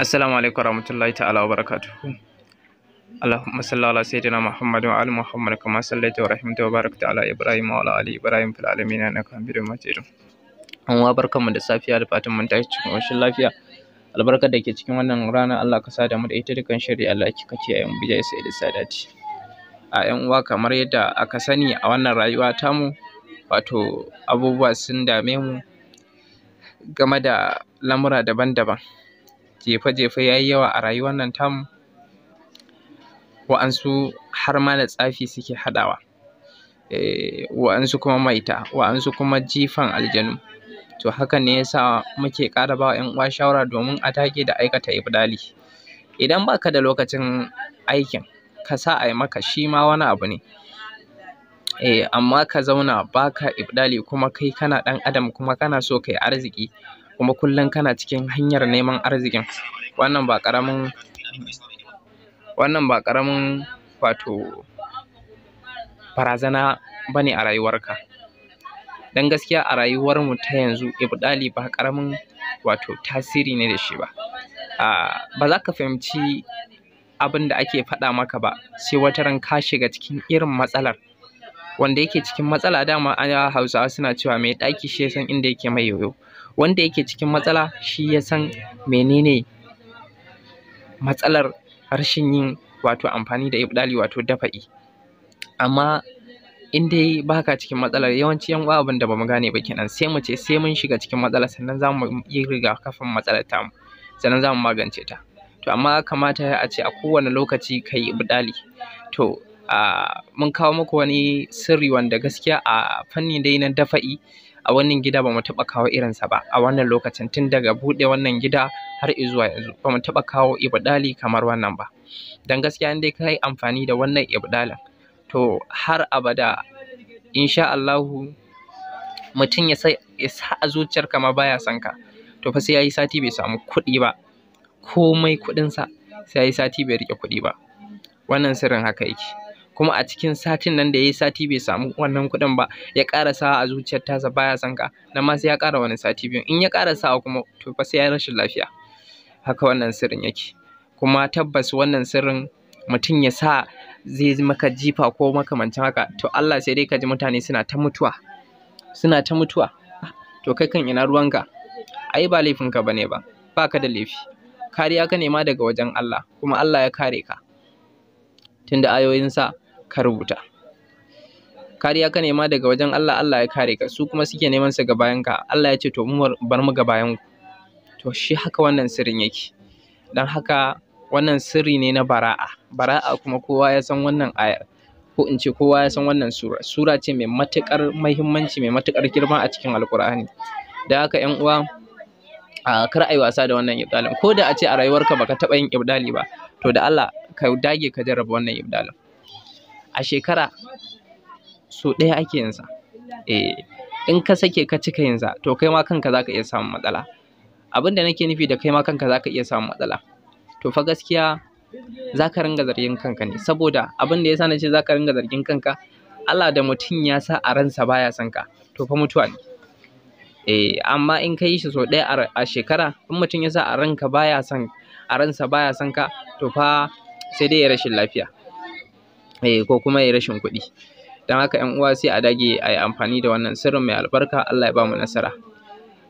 Assalamu alaikum warahmatullahi ta'ala wa barakatuhu. Allahumma salli ala sayyidina Muhammad wa ali Muhammad kama sallaita wa rahimta wa barakta ala Ibrahim wa ala ali Ibrahim fil alamin innaka Hamidum Majid. An wa barkanmu da safiya da fatan mun tashi cikin ƙoshin lafiya. Albarkar da ke cikin wannan rana Allah ka sa da mu da ita dukan shari Allah ki kace ayi mu bijai sai da sadati. A ƴan uwa, kamar yadda aka sani a wannan rayuwa tamu, wato abubuwa sun dame mu game da lamura daban-daban. Jefe-jefe ya yi yawa a rayuwar nan tamu, wa'ansu har ma da tsafi suke haɗawa, wa'ansu kuma maita, wa'ansu kuma jifan aljanu. To hakan ne ya sa muke ƙara ba wa ‘yan uwa shawara domin a dage da aikata ibdali. Idan ba ka da lokacin aikin, ka sa a yi maka, shi ma wani abu ne. Amma ka zauna ba ka ibdali kuma kai kana ɗan adam kuma kana so ka yi arziki, kuma kullum kana cikin hanyar neman arzikin, wannan ba ƙaramin wato barazana ba ne a rayuwarka. Don gaskiya a rayuwarmu ta yanzu ibdali ba ƙaramin wato tasiri ne da shi ba. Ba za ka fahimci abin da ake faɗa maka ba sai wataran ka shiga cikin irin matsalar. Wanda yake cikin matsala dama Hausawa suna cewa mai ɗaki shi ya san inda yake mai yoyo. Wanda yake cikin matsala shi ya san menene matsalar rashin yin wato amfani da ibdali wato dafa'i. Amma in dai ba ka cikin matsalar, yawanci ‘yan uwa abin da bamu gane ba kenan, sai mu ce sai mun shiga cikin matsala sannan za mu yi rigakafin matsalar tamu, sannan za mu magance ta. To amma kamata a ce a kowane lokaci ka yi ibdali. To mun kawo muku wani sirri wanda gaskiya a fanni dai na dafa'i a wannan gida bamu taɓa kawo irinsa ba a wannan lokacin, tun daga buɗe wannan gida har izuwa yanzu bamu taɓa kawo ibdali kamar wannan ba. Don gaskiya in dai ka yi amfani da wannan ibdalin, to har abada insha Allahu mutum ya sa a zuciyarka ma baya son ka, to fa sai yayi sati bai samu kuɗi ba. Komai kuɗinsa sai yayi sati bai riƙe kuɗi ba. Wannan sirrin haka yake. Kuma a cikin satin nan da yayi sati bai samu wannan kuɗin ba, ya ƙara sawa a zuciyar tasa baya son ka, nan ma sai ya ƙara wani sati biyu. In ya ƙara sawa kuma to fa sai ya yi rashin lafiya. Haka wannan sirrin yake. Kuma tabbas wannan sirrin mutum ya sa zai maka jifa ko makamancin haka, to Allah sai dai ka ji mutane suna ta mutuwa, suna ta mutuwa. To kai kan ina ruwanka? Ai ba laifinka bane ba, ba ka da laifi. Kariya ka nema daga wajen Allah, kuma Allah ya kare ka. Tunda ayoyinsa ka rubuta. Kariya ka nema daga wajen Allah, Allah ya kare ka. Su kuma suke neman su ga bayanka. Allah ya ce to mu bar mu ga bayanku. To shi haka wannan sirrin yake. Don haka wannan sirri ne na bara'a. Bara'a kuma kowa ya san wannan ayar, ko in ce kowa ya san wannan sura. Sura ce mai matuƙar muhimmanci, mai matuƙar girma a cikin Alƙur'ani. Don haka ‘yan uwa, kar a yi wasa da wannan ibdalin. Ko da a ce a rayuwarka baka taɓa yin ibdali ba, to da Allah ka dage ka jarraba wannan ibdalin. A shekara so ɗaya ake yin sa. In ka sake ka cika yin sa, to kai ma kanka za ka iya samun matsala. Abin da nake nufi da kai ma kanka za ka iya samun matsala, to fa gaskiya za ka ringa zargin kanka ne. Saboda abin da ya sa na ce za ka ringa zargin kanka, Allah da mutum ya sa a ransa baya son ka, to fa mutuwa ne. Amma in ka yi shi sau ɗaya a shekara, in mutum ya sa a ranka baya son, a ransa baya son ka, to fa sai dai ya rashin lafiya, ko kuma ya rashin kuɗi. Don haka ‘yan uwa sai a dage a yi amfani da wannan sirrin mai albarka. Allah ya ba mu nasara.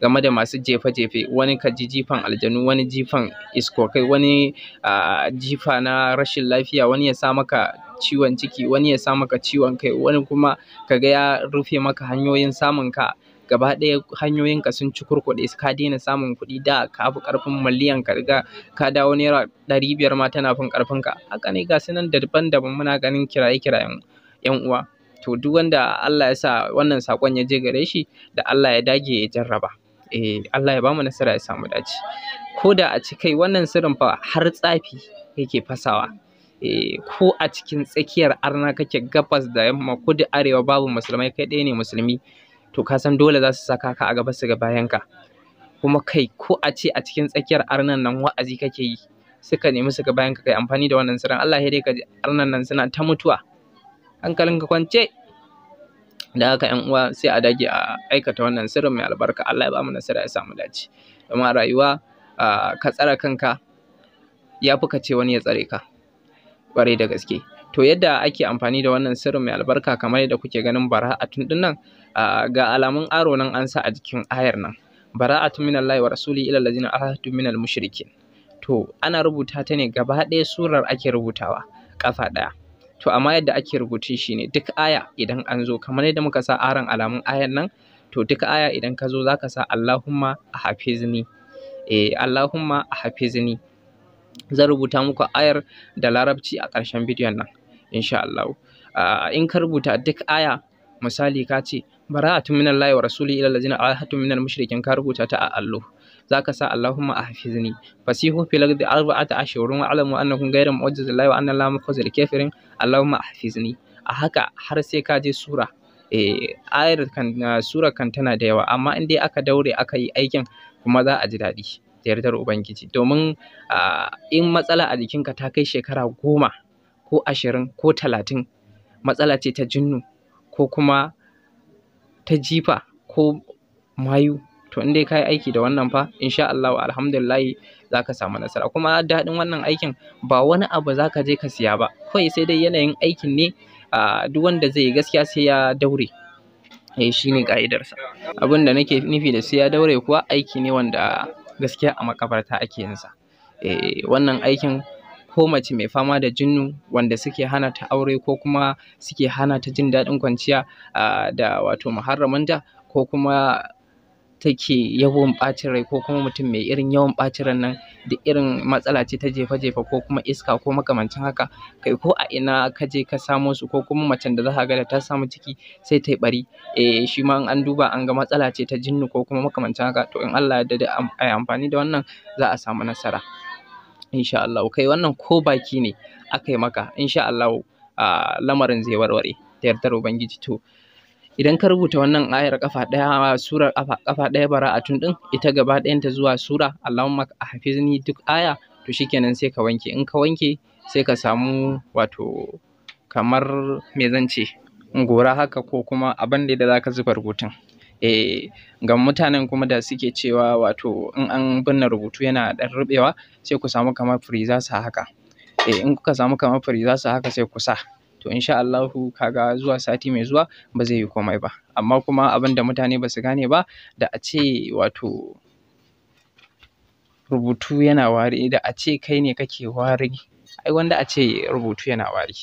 Game da masu jefe-jefe, wani ka ji jifan aljanu, wani jifan iskokai, wani jifa na rashin lafiya, wani ya sa maka ciwon ciki, wani ya sa maka ciwon kai, wani kuma ka ga ya rufe maka hanyoyin samun ka. Gaba ɗaya hanyoyinka sun ci kurkuɗe, ka daina samun kuɗi, da ka fi ƙarfin miliyan ka riga ka dawo naira 500 ma tana fin ƙarfinka. Haka ne, ga su nan daban-daban muna ganin kiraye-kirayen ‘yan uwa. To duk wanda Allah ya sa wannan saƙon ya je gare shi, da Allah ya dage ya jarraba. Allah ya bamu nasara ya samu dace. Ko da a ci kai wannan sirrin fa har tsafi yake fasawa. Ko a cikin tsakiyar arna kake, gabas da yamma, kudu arewa babu musulmai, kai ɗaya ne musulmi, to ka san dole za su saka ka a gaba su ga bayanka. Kuma kai ko a ce a cikin tsakiyar arnan nan wa'azi kake yi, suka nemi su ga bayanka, kai amfani da wannan sirrin, Allah ya dai ka ji arnan nan suna ta mutuwa. Hankalinka kwance. Da haka ‘yan uwa sai a dage a aikata wannan sirrin mai albarka. Allah ya bamu nasara ya samu dace. Domin a rayuwa ka tsare kanka. Ya fi ka ce wani ya tsare ka, ƙwarai da gaske. To yadda ake amfani da wannan sirrin mai albarka, kamar yadda kuke ganin bara'atun ɗin nan, ga alamun aro nan an sa a jikin ayar nan, bara'atun minallahi wa rasuli ila allazina ahadtu minal mushrikin. To ana rubuta ta ne gaba ɗaya, surar ake rubutawa ƙafa ɗaya. To amma yadda ake rubutun shi ne, duk aya idan an zo, kamar yadda muka sa aron alamun ayar nan, to duk aya idan ka zo za ka sa Allahumma hafizni, Allahumma hafizni. Zan rubuta muku ayar da Larabci a ƙarshen bidiyon nan insha Allahu. In ka rubuta duk aya, misali ka ce bara'atun minallahi wa rasuli ila allazina ahadtum minal mushrikin, ka rubuta ta a allo, zaka sa Allahumma ahfizni, fasihu fil ardi arba'ata ashhurin wa alamu annakum ghayra mu'jizillahi wa anna Allaha mukhzil kafirin, Allahumma ahfizni. A haka har sai ka je sura. Ayar kan sura kan tana da yawa, amma in dai aka daure aka yi aikin kuma za a ji daɗi da yardar Ubangiji. Domin in matsala a jikinka ta kai shekara 10 ko 20 ko 30, matsala ce ta jinnu ko kuma ta jifa ko mayu, to in dai ka yi aiki da wannan fa insha Allahu alhamdulillahi za ka samu nasara. Kuma daɗin wannan aikin ba wani abu za ka je ka siya ba, kawai sai dai yanayin aikin ne. Duk wanda zai yi gaskiya sai ya daure, shi ne ƙa'idarsa. Abin da nake nufi da sai ya daure kuwa, aiki ne wanda gaskiya a maƙabarta ake yin sa. Wannan aikin ko mace mai fama da jinnu wanda suke hana ta aure ko kuma suke hana ta jin daɗin kwanciya da wato muharraminta, ko kuma take yawan ɓacin rai, ko kuma mutum mai irin yawan ɓacin ran nan, duk irin matsala ce ta jefa-jefa ko kuma iska ko makamancin haka, kai ko a ina ka je ka samo su, ko kuma macen da za ka ga da ta samu ciki sai ta yi ɓari, shi ma in an duba an ga matsala ce ta jinnu ko kuma makamancin haka, to in Allah ya yarda da a yi amfani da wannan za a samu nasara insha Allahu. Kai wannan ko baki ne aka yi maka, insha Allahu lamarin zai warware da yardar Ubangiji. To idan ka rubuta wannan ayar ƙafa ɗaya, surar ƙafa ɗaya bara'atun ɗin ita gaba ɗayanta zuwa sura Allahumma hafizni duk aya, to shikenan sai ka wanke. In ka wanke sai ka samu wato kamar me zan ce, gora haka ko kuma abin da za ka zuba rubutun. Ga mutanen kuma da suke cewa wato in an binne rubutu yana ɗan ruɓewa, sai ku samu kamar freezer haka. In kuka samu kamar freezer haka sai ku sa. To insha Allahu kaga zuwa sati mai zuwa ba zai yi komai ba. Amma kuma abin da mutane ba su gane ba, da a ce wato rubutu yana wari, da a ce kai ne kake wari, ai wanda a ce rubutu yana wari.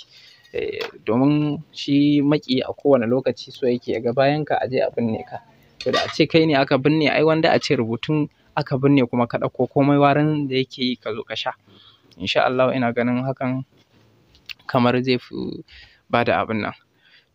Domin shi maƙiyi a kowane lokaci so yake ya ga bayanka a je a binne ka. To da a ce kai ne aka binne, ai wanda a ce rubutun aka binne kuma ka ɗauko komai warin da yake yi ka zo ka sha. Insha Allahu ina ganin hakan kamar zai fi bada abin nan.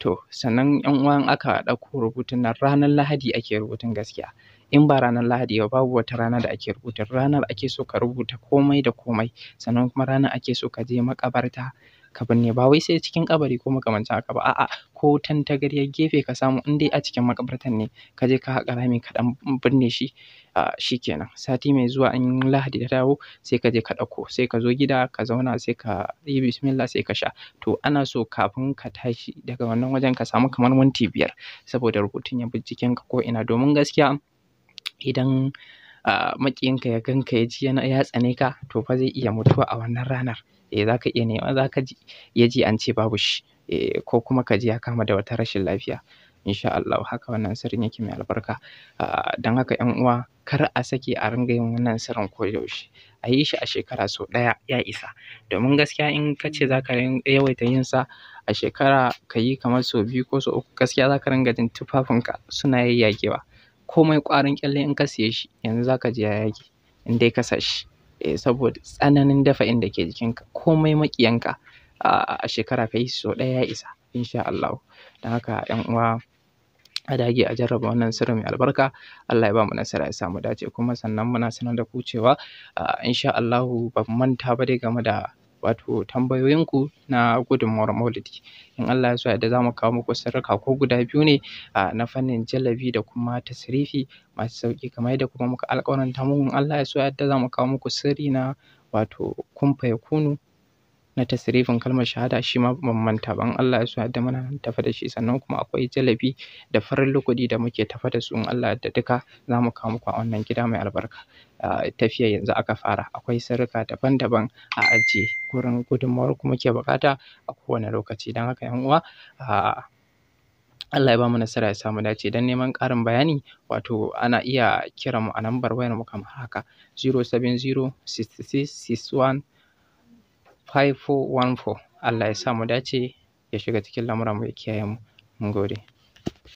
To sannan ƴan uwa, in aka ɗauko rubutun nan ranar Lahadi ake rubutun gaskiya. In ba ranar Lahadi ba babu wata rana da ake rubutun. Ranar ake so ka rubuta komai da komai, sannan kuma ranar ake so ka je maƙabarta ka binne. Ba wai sai cikin kabari ko makamancin haka ba, a'a, ko tantagaryar gefe ka samu in dai a cikin maƙabartan ne, ka je ka haƙa rami ka ɗan binne shi, shikenan. Sati mai zuwa in Lahadi ta dawo sai ka je ka ɗauko, sai ka zo gida ka zauna, sai ka yi bismillah sai ka sha. To ana so kafin ka tashi daga wannan wajen ka samu kamar minti 5 saboda rubutun ya bi jikinka ko ina. Domin gaskiya idan maƙiyinka ya ganka ya ji yana ya tsane ka, to fa zai iya mutuwa a wannan ranar. Za ka iya nema, za ka ji iya ji an ce babu shi, ko kuma ka ji ya kama da wata rashin lafiya. Insha Allahu haka wannan sirrin yake mai albarka. Don haka ƴan uwa, kar a sake a ringa yin wannan sirrin koyaushe. A yi shi a shekara sau ɗaya ya isa. Domin gaskiya in ka ce za ka yawaita yin sa a shekara, ka yi kamar sau 2 ko sau 3, gaskiya za ka ringa jin tufafinka suna yayyagewa. Komai ƙwarin ƙyalle in ka siye shi yanzu za ka ji ya yage in dai ka sa shi. Saboda tsananin dafa'in da ke jikinka, komai maƙiyanka a shekara ka yi sau ɗaya ya isa insha Allahu. Don haka ƴan uwa, a dage a jarraba wannan sirri mai albarka. Allah ya bamu nasara ya sa mu dace. Kuma sannan muna sanar da ku cewa insha Allahu ban manta ba dai game da wato tambayoyinku na gudunmawar Maulidi. In Allah ya so ya yarda za mu kawo muku sirrika ko guda 2 ne na fannin jalabi da kuma tasrifi masu sauƙi, kamar yadda kuma muka alƙawaranta muku. In Allah ya so ya yarda za mu kawo muku sirri na wato kun fa yakunu na tasrifin kalmar shahada, shi ma ban manta ba. In Allah ya so ya yarda muna nan tafe da shi. Sannan kuma akwai jalabi da farin lukudi da muke tafe da su, in Allah ya yarda duka za mu kawo muku a wannan gida mai albarka. Tafiya yanzu aka fara, akwai sirrika daban-daban a ajiye, gurin gudunmawar ku muke buƙata a kowane lokaci. Don haka 'yan uwa, Allah ya bamu nasara ya sa mu dace. Don neman ƙarin bayani, wato ana iya kiran mu a lambar wayar mu kamar haka: 070 66 61 5414. Allah ya sa mu dace, ya shiga cikin lamuran mu, ya kiyaye mu. Mun gode.